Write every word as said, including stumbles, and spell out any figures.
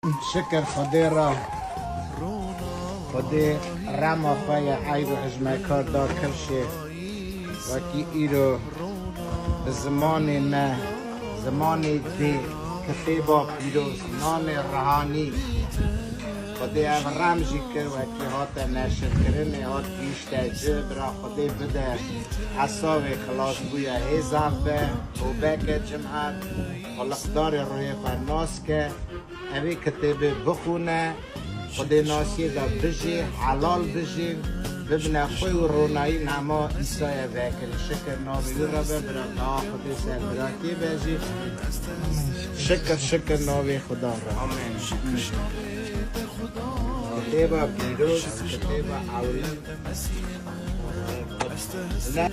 Şikir Xwedê re. Xwedê rema xwe ye, eyb û hijmekar da kirşê. Wekî îro bi zimanê me, zimanê dê, kitêba pîroz, namê rihanî. Xwedê ev rem jî kir, wekî hate neşirkirinê, hat gihîşte ci, bira Xwedê bide hesavê xilasbûya hêzav be, tobeke cimat, xwe liqdarê ruhê xwe nas ke. Evê kitêbê bixûne, Xwedê nasiyê de bijî, helal bijîn, bibine xwe û ronayî nema Îsaya vekirî. Şikir navê wî re be, bira daha Xwedê ser birakê be jî. Şikir, şikir navê Xudan re. Amen. Kitêba pîroz, kitêba ewlî. Ne